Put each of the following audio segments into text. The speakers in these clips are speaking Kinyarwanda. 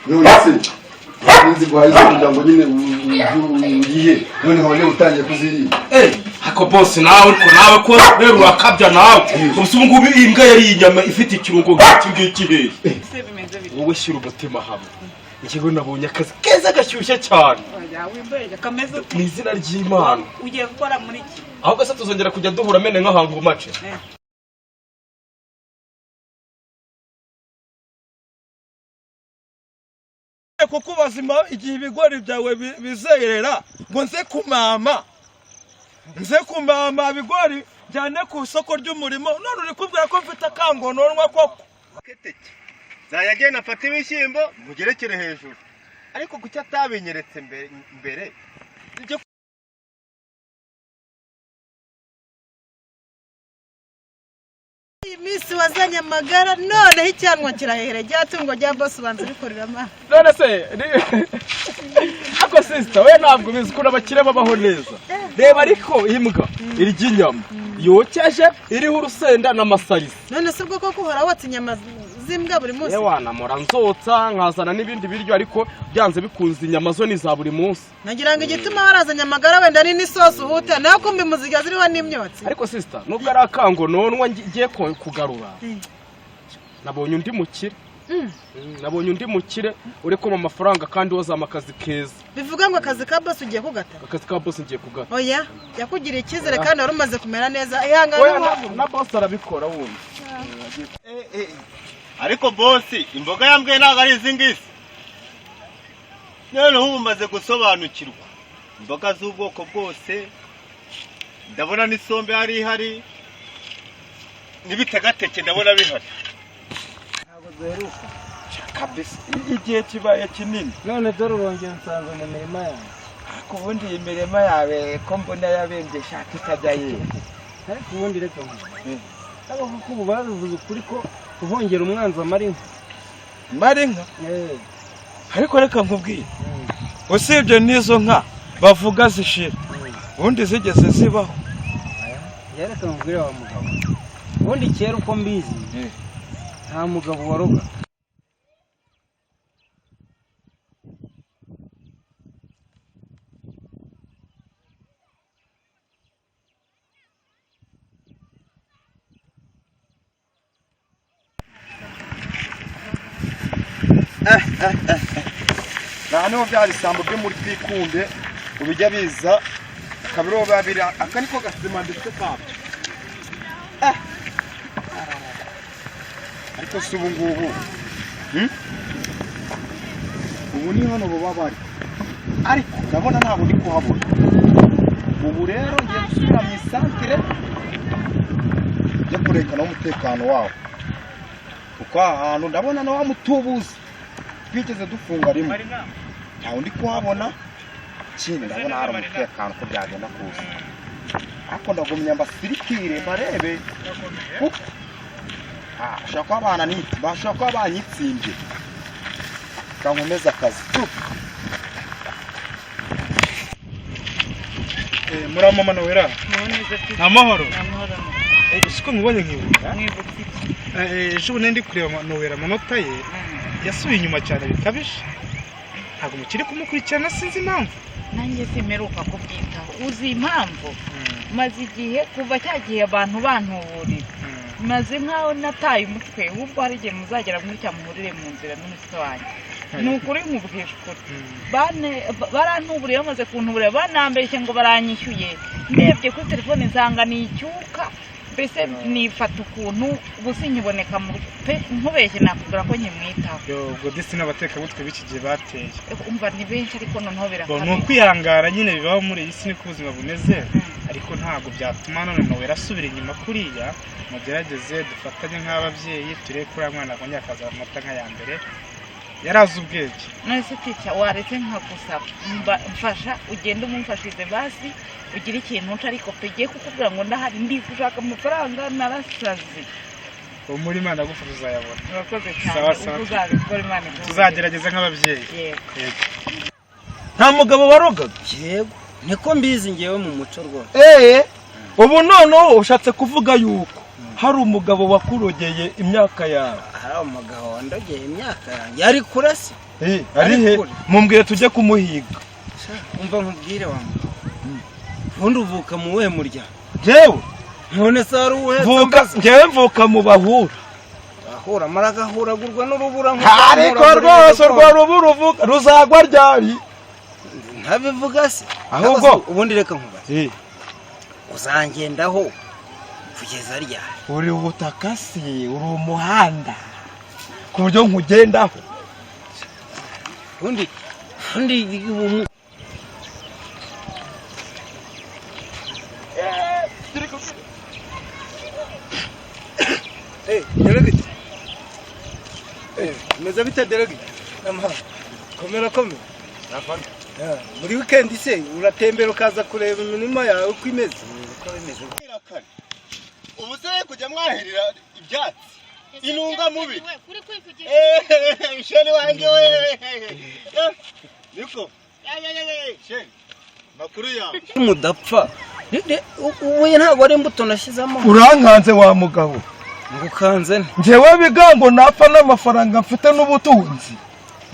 None se nzi guhaye izo kugira ngo nyine uyihe, none nkaba niba utangiye kuzirira? Ako boss, nawe ariko nawe ko rero urakabya nawe. Ubu ngubu iyi mbwa yariye inyama ifite ikirungo nk'iki ngiki hehe? Ese bimeze bite? Wowe shyira umutima hamwe, njyewe nabonye akazi keza gashyushye cyane. Oya, wimbeje kameze ute? Mu izina ry'Imana. Ugiye gukora muri iki? Ahubwo se tuzongera kujya duhura mene nk'ahantu mace? Kukubaza igihe ibigori byawe bizerera ngo nze kumama, nze kumama ibigori njyane ku isoko ry'umurimo, none uri kubwira ko mfite akangononwa koko? Nzajya afata ibishyimbo mugerekere hejuru, ariko kuki atabinyeretse mbere mbere ibyo? Iyi minsi wazanye amagara, noneho icyanwa kirahera, rya tungo rya boss ubanza urikoreramo. None se ako sister, we ntabwo ubizi ukuntu abakire babaho neza. Reba, ariko imbwa irya inyama yokeje iriho urusenda n'amasarisi. None se ubwo koko uhora wotsa inyama z'imbwa buri munsi? Yewe, namora nzotsa, nkazana n'ibindi biryo, ariko byanze bikunze inyama zo ni za buri munsi. Nagira ngo igituma warazanye amagara wenda ni n'isosi uhute nawe, kumva imuziga ziriho n'imyotsi. Ariko sister, nubwo ari akangononwa ngiye kugarura, nabonye undi mukire. Nabonye undi mukire uri kumpa amafaranga kandi wazama akazi keza. Bivuga ngo akazi ka boss ugiye kugata? Akazi ka boss ngiye kugata. Oya, yakugiriye icyizere kandi wari umaze kumera neza, ihangane. Oya, Uhaguruke. Na boss arabikora wundi. Ariko boss, imboga yambwiye ntabwo ari izi ngizi. Noneho ubu maze gusobanukirwa imboga z'ubwoko bwose, ndabona n'isombe hari ihari n'ibitegateke ndabona bihari. Ntabwo duheruka. Kabisa, igihe kibaye kinini. None dore urongera nsanze mu mirima yawe. Ariko ubundi iyi mirima yawe ko mbona yabembye, shaka ikajya yera. Ariko ubundi reka nkubaze, ariko kuko ubu babivuze ukuri ko uhongera umwanzi amara inka. Mara inka? Eh. Ariko reka nkubwire, usibye n'izo nka bavuga zishira, ubundi zigeze zibaho? Njye reka nkubwire wa mugabo, ubundi kera uko mbizi nta mugabo waroga. Nta niho bya bisambo byo muri Twikunde ubijya biza akabiro biba biri, aka niko gasima ndetse kabyo. Ariko si ubu ngubu, Ubu ni hano baba bari, ariko ndabona ntabwo ndi kuhabona. Ubu rero ngiye gusubira mu isantire njya kurekana umutekano wabo, kuko aha hantu ndabona na wa mutubuzi twigeze dufunga rimwe ntawe ndi kuhabona. Ikindi ndabona hari umutekano uko byagenda kose, ariko ndagumya mbasirikire mbarebe, kuko bashobora kuba bashobora kuba banyitsimbye. Reka nkomeze akazi. Muri mama Nowera? Neza. Ni amahoro? Amahoro. Siko nkubonye nkibuka. Mwibutse iki? Ejo bundi ndi kureba Nowera, amanota ye yasubiye inyuma cyane bikabije, ntabwo mukiri kumukurikirana, sinzi impamvu. Nanjye simperuka kubyitaho. Uzi impamvu? Maze igihe, kuva cya gihe abantu bantuburira, maze nkaho nataye umutwe. Ahubwo hari igihe muzagera muri cya muhurire mu nzira n'umutwe wanjye. Ni ukuri, nkubwije ukuri. Barantuburiye, bamaze kuntuburira banambeshye ngo baranyishyuye, ndebye kuri telefone nsanga ni icyuka. Mbese nifata ukuntu ubu sinkiboneka mu rugo pe. Nkubeshye nakubwira ko nkimwitaho. Yo, ubwo disi n'abatekamutwe b'iki gihe bateye. Umva, ni benshi, ariko noneho Bo, ni birakabije. ukwihangara nyine, bibaho muri iyi si, niko ubuzima bumeze, ariko ntabwo byatuma none Nowera asubira inyuma kuriya. Mugerageze dufatanye nk'ababyeyi, turebe ko uriya mwana akongera akazana amanota nk'aya mbere, yarazi ubwenge. None se tica, waretse nkagusaba, mfasha ugende umumfashize basi, ugire ikintu uca, ariko pe giye kukubwira ngo ndahari, ndi gushaka amafaranga, narasaze. Uwo muri Imana agufasha uzayabona. Urakoze cyane. Sawa, sawa. Ubwo uzabikora, Imana iguhe. Tuzagerageza nk'ababyeyi. Yego. Yego. Nta mugabo warogaga? Yego, niko mbizi ngewe mu muco rwose. Eee, ubu noneho ushatse kuvuga yuko hari umugabo wakurogeye imyaka yawe? Hari umugabo wandogeye imyaka yanjye ari kure se? Ari he? Mumbwire tujye kumuhiga. Umva nkubwire wa mugabo, ubundi uvuka mu wuhe muryango? Jewe none se hari uwuhe? Njyewe mvuka mu Bahura. Bahura maragahuragurwa n'urubura. Ariko rwose urwo rubura uvuga ruzagwa ryari? Ntabivuga se. Ahubwo ubundi reka nkubaze, uzangendaho kugeza ryari? Uri ubutaka se, uri umuhanda ku buryo nkugendaho? Ubundi Delegate. Meze bite delegate? Komera komera. Muri weekend se uratembera ukaza kureba imirima yawe uko imeze? Ubu se kujya mwahirira ibyatsi intungamubiri. Sheni wanjye we. Niko. Sheni. Makuru yawe. Mudapfa. Ubu ntabwo ari imbuto nashyizemo. Urankanze wa mugabo. Ngukanze nte? Njyewe bigango napfa n'amafaranga mfite n'ubutunzi.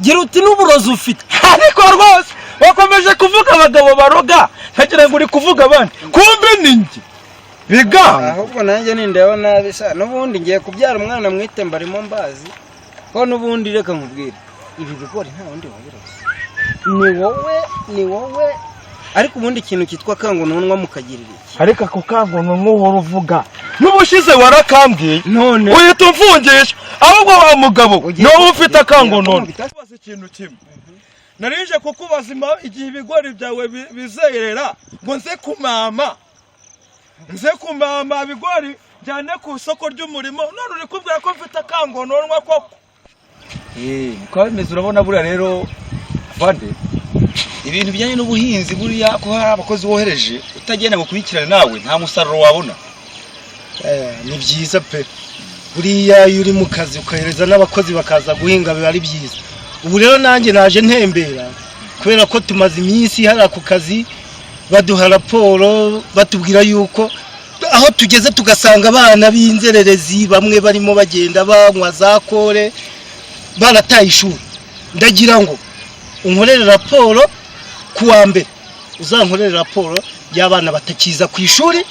Gira uti n'uburozi ufite. Ariko rwose bakomeje kuvuga abagabo baroga nkagira ngo uri kuvuga abandi, kumbe ni njye bigango. Ahubwo nanjye nindeba nabi sha, n'ubundi ngiye kubyara umwana mwite mbarimo mbazi. Ko n'ubundi reka nkubwire, ibi bigori nta wundi wabiroze, ni wowe. Ariko ubundi ikintu cyitwa kangononwa mukagirira iki? Ariko ako kangononwa uhora uvuga n'ubushize warakambwiye none uhita umfungisha. Ahubwo wa mugabo ni wowe ufite akangononwa. Kubaza ikintu kimwe narije kukubaza igihe ibigori byawe bizerera ngo nze kumama ibigori njyane ku isoko ry'umurimo, none uri kubwira ko mfite akangononwa koko? Niko bimeze. Urabona buriya rero vande ibintu bijyanye n'ubuhinzi buriya ko hari abakozi wohereje utagenda ngo ukurikirane nawe nta musaruro wabona. Ni byiza pe, buriya iyo uri mu kazi ukohereza n'abakozi bakaza guhinga biba ari byiza. Ubu rero nanjye naje ntembera kubera ko tumaze iminsi hari ako kazi, baduha raporo batubwira yuko aho tugeze tugasanga abana b'inzererezi bamwe barimo bagenda banywa za kore barataye ishuri. Ndagira ngo unkorere raporo ku wa mbere, uzankorere raporo y'abana batakiza ku ishuri,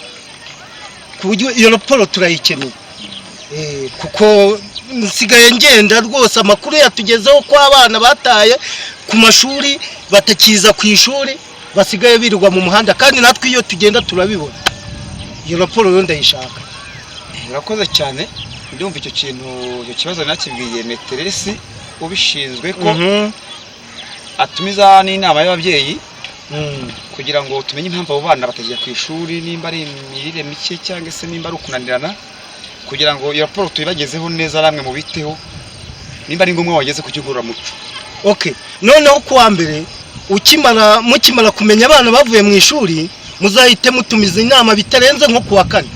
ku buryo iyo raporo turayikeneye. Kuko nsigaye ngenda rwose amakuru yatugezeho ko abana bataye ku mashuri batakiza ku ishuri basigaye birirwa mu muhanda, kandi natwe iyo tugenda turabibona. Iyo raporo yo ndayishaka. Urakoze cyane. Ndumva icyo kintu, icyo kibazo nakibwiye meteresi ubishinzwe ko atumiza n'inama y'ababyeyi kugira ngo tumenye impamvu abo bana batajya ku ishuri, nimba ari imirire mike cyangwa se nimba ari ukunanirana, kugira ngo iyo raporo tuyibagezeho neza namwe mubiteho, nimba ari ngombwa bageze ku kigo ngororamuco. Okay, noneho ku wa mbere mukimara kumenya abana bavuye mu ishuri muzahite mutumiza inama bitarenze nko ku wa kane.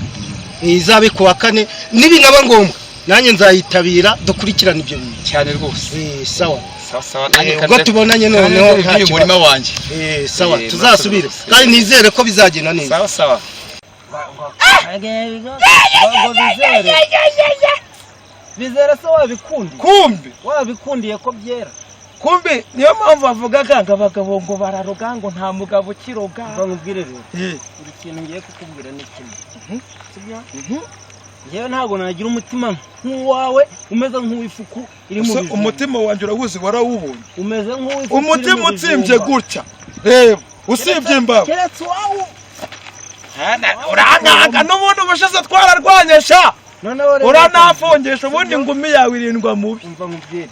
Izabe ku wa kane, nibinaba ngombwa nanjye nzayitabira dukurikirane ibyo bintu cyane rwose. Sawa sawa. Ubwo tubonanye noneho nta murima wanjye. Sawa, tuzasubire kandi nizere ko bizagenda neza. Sawa sawa. Bizere se wabikundiye? Kumbi wabikundiye ko byera? Kumbi niyo mpamvu bavugaga ngo abagabo ngo bararoga ngo nta mugabo ukiroga. Nkubwire rero, buri kintu ngiye kukubwira ni kimwe, sibyo? Njyewe ntabwo nagira umutima nk'uwawe umeze nk'uw'ifuku iri mu bijumba. Umutima wanjye urawuzi, warawubonye. Umeze nk'uw'ifuku iri mu umutima bijumba. utsimbye gutya, reba usibye imbavu. Keretse uwawu Urankanga n'ubundi ubushize twararwanye sha. Uranafungisha ubundi ingumi yawe irindwa mubi. Umva nkubwire.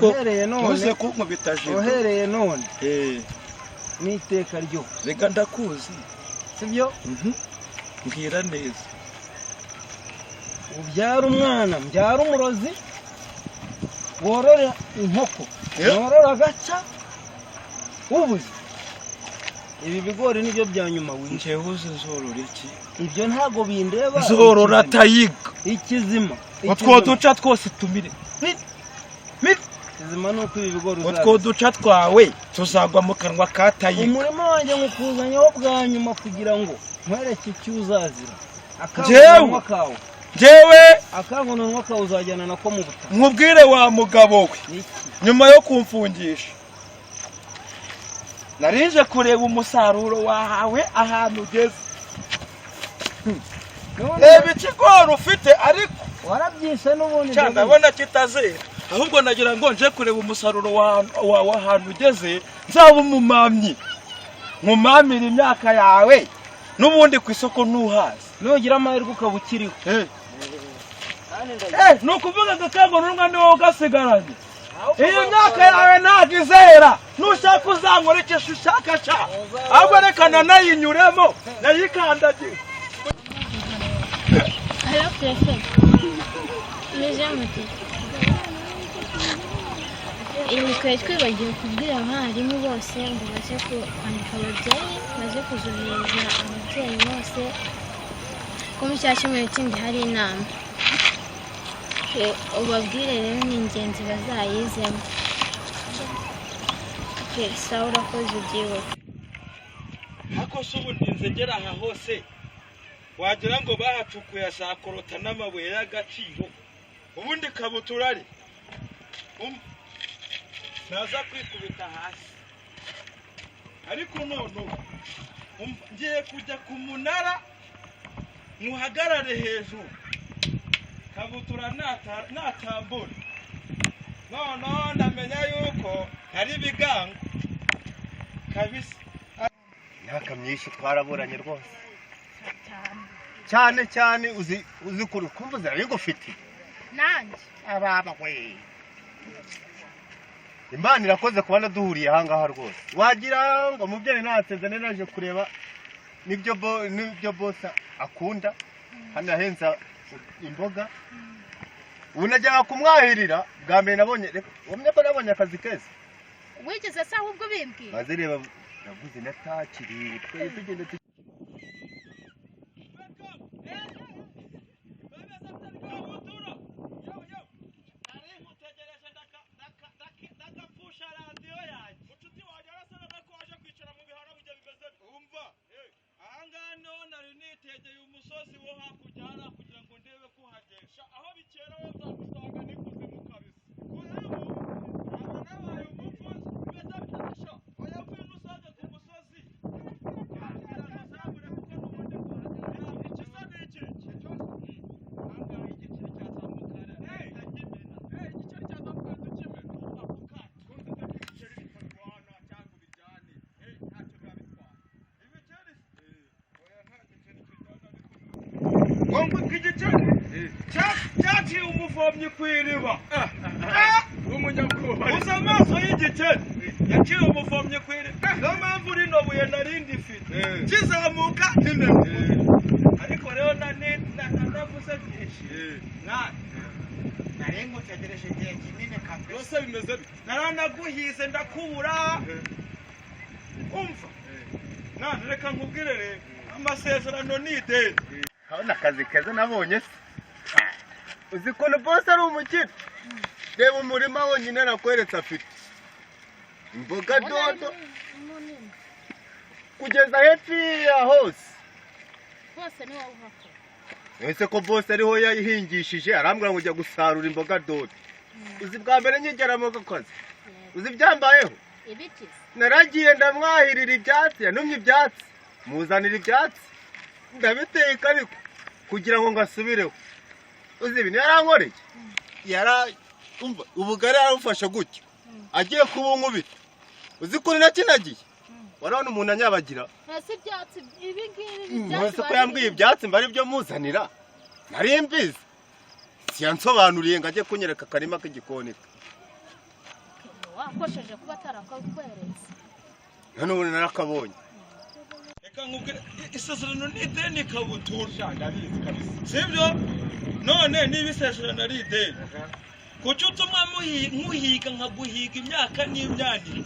Uhereye kunkubita jido. Uhereye none. N'iteka ryo. Reka ndakuzi. Sibyo? Mbwira neza. Ubyara umwana, mbyara umurozi, worora inkoko, worora agaca, ubuze. Ibi bigori nibyo bya nyuma wishe. Njyewe uzi nzorora iki? Ibyo ntago bindeba. Nzorora tayiga. Ikizima. Utwo duca twose tumire. Ikizima nuko ibi bigori uzaza. Utwo duca twawe tuzagwa mu kanwa ka tayiga. Umurima wanjye ngukuzanyaho bwa nyuma kugira ngo nkwereke icyo uzazira. Njyewe kawe. Njyewe akangononwa kawe uzajyana nako mu butaka. Nkubwire wa mugabo we, nyuma yo kumfungisha narije kureba umusaruro wahawe ahantu ugeze. Reba ikigori ufite, ariko warabyishe n'ubundi. Cyane ndabona kitazera, ahubwo nagira ngo nje kureba umusaruro wawe ahantu ugeze, nzaba umumamyi nkumamire imyaka yawe, n'ubundi ku isoko ntuhaze. Nugira amahirwe ukaba ukiriho. Ni ukuvuga ngo akangononwa ni wowe ugasigaranye. Iyi myaka yawe ntabwo izera, nushaka uzankora icyo ushaka sha, ahubwo reka nanayinyuremo nayikandagira. Allô, préfet. Meze mute? Ibi twari twibagiwe kubwira abarimu bose ngo baze kwandika ababyeyi, baze kuzohereza ababyeyi bose ko mu cya cyumweru kindi hari inama. Ubabwire rero ni ingenzi bazayizemo. Okay, sawa, urakoze ubyibuke. Ariko se ubu ntinze ngera aha hose wagira ngo bahacukuye azakorota n'amabuye y'agaciro, ubundi kabutura ari naza kwikubita hasi. Ariko none ngiye kujya ku munara nkuhagarare hejuru, kabutura natambura, noneho ndamenya yuko hari ibigango kabisa. Imyaka myinshi twaraburanye rwose, cyane cyane uzi uzi kumva zirabigufite nanjye ababa we. Imana irakoze kubona duhuriye ahangaha rwose, wagira ngo umubyeyi ntasezane naje kureba nibyo nibyo bosa akunda. Hano yahenza imboga, ubu najyaga kumwahirira bwa mbere nabonye wamenya ko nabonye akazi keza. Wigeze se ahubwo bimbwiye? Maze reba naguze natakiriye twari tugenda. Cyaciye umuvomyi ku iriba. Uza amaso y'igikeri yaciye umuvomyi ku iriba, niyo mpamvu rino buye narindi mfite kizamuka ntimenya. Ariko rero nanavuze byinshi nari ngutegereje igihe kinini kabisa, bimeze naranaguhize ndakubura. Umva mwana, reka nkubwire rero, amasezerano ni ideni. Urabona akazi keza nabonye se, uzi ukuntu bose ari umukire. Reba umurima wonyine nakweretse afite imboga dodo kugeza hepfo hose. Hose ni wowe uhakora. Ese ko bose ariho yayihingishije, arambwira ngo ujya gusarura imboga dodo. Uzi bwa mbere nkigera mu kazi, uzi ibyambayeho? Ibiki? Naragiye ndamwahirira ibyatsi, yanumye ibyatsi, muzanira ibyatsi ndabiteka, ariko kugira ngo ngasubireho. Uzi ibintu yarankoreye, ubugari yaramufashe gutya agiye kubunkubita. Uzi ukuntu nakinagiye, warabona umuntu anyabagira. Ese ibyatsi ibi ngibi? Nonese ko yambwiye ibyatsi mba aribyo muzanira, nari mbizi. Siyansobanuriye ngo ajye kunyereka akarima k'igikoni ke. Wakosheje kuba atarakakweretse. None ubu narakabonye. Reka nkubwire, isezerano ni ideni kabutura, ndabizi kabisa, sibyo? None niba isezerano ari ideni, kuki utuma nkuhiga nkaguhiga imyaka n'imyanire,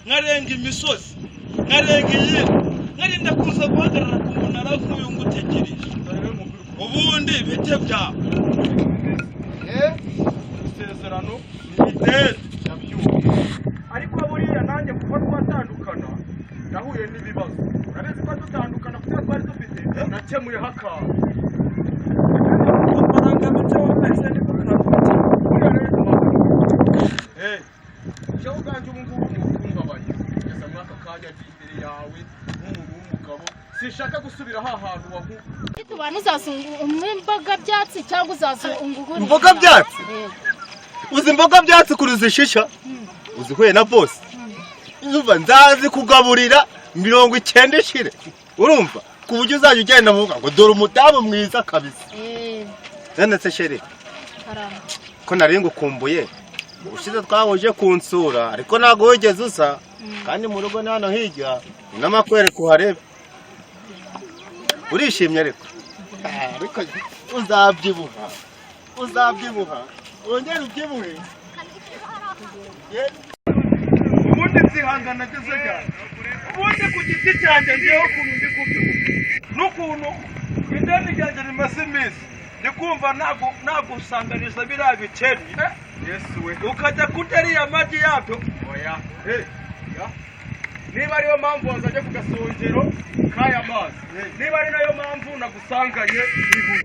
nkarenga imisozi, nkarenga iyindi, nkarinda kuza guhagarara ku munara nk'uyu ngutegereje? Ubundi bite byawe? Isezerano ni ideni. Ariko buriya nanjye kuba twatandukana nahuye n'ibibazo, urabizi ko dutandukana kuko twari dufite nakemuyeho akantu. gusubira ha hantu wahu. Tubana uzasunga imboga byatsi cyangwa uzazungugura? Imboga byatsi? Uzi imboga byatsi kuruzishisha? Uzihuye na boss. Urumva nzazi kugaburira 90 ishire. Urumva ku buryo uzajya ugenda muvuga ngo dore umudamu mwiza kabisa. None se chérie, ko nari ngukumbuye, ubushize twahuje kunsura ariko ntabwo wigeze uza, kandi mu rugo ni hano hirya, ni n'amakwereka uharebe. Urishimye ariko? Ariko uzabyibuha, uzabyibuha, wongere ubyibuhe. Ubundi nzihangana ageze ryari? Ubundi ku giti cyanjye ngewe, ukuntu ndi kubyumva n'ukuntu ideni ryanjye rimaze iminsi, ndi kumva nagusanganiza biriya bikeri. Yesu we! Ukajya kurya ariya magi yabyo. Oya. Ya. Niba ariyo mpamvu wazajya ku gasongero k'aya mazi, niba ari nayo mpamvu nagusanganye ibuye,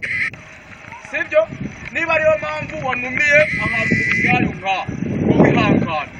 sibyo? Niba ariyo mpamvu wanumiye ahantu mu butayu nkaha, wowe ihangane.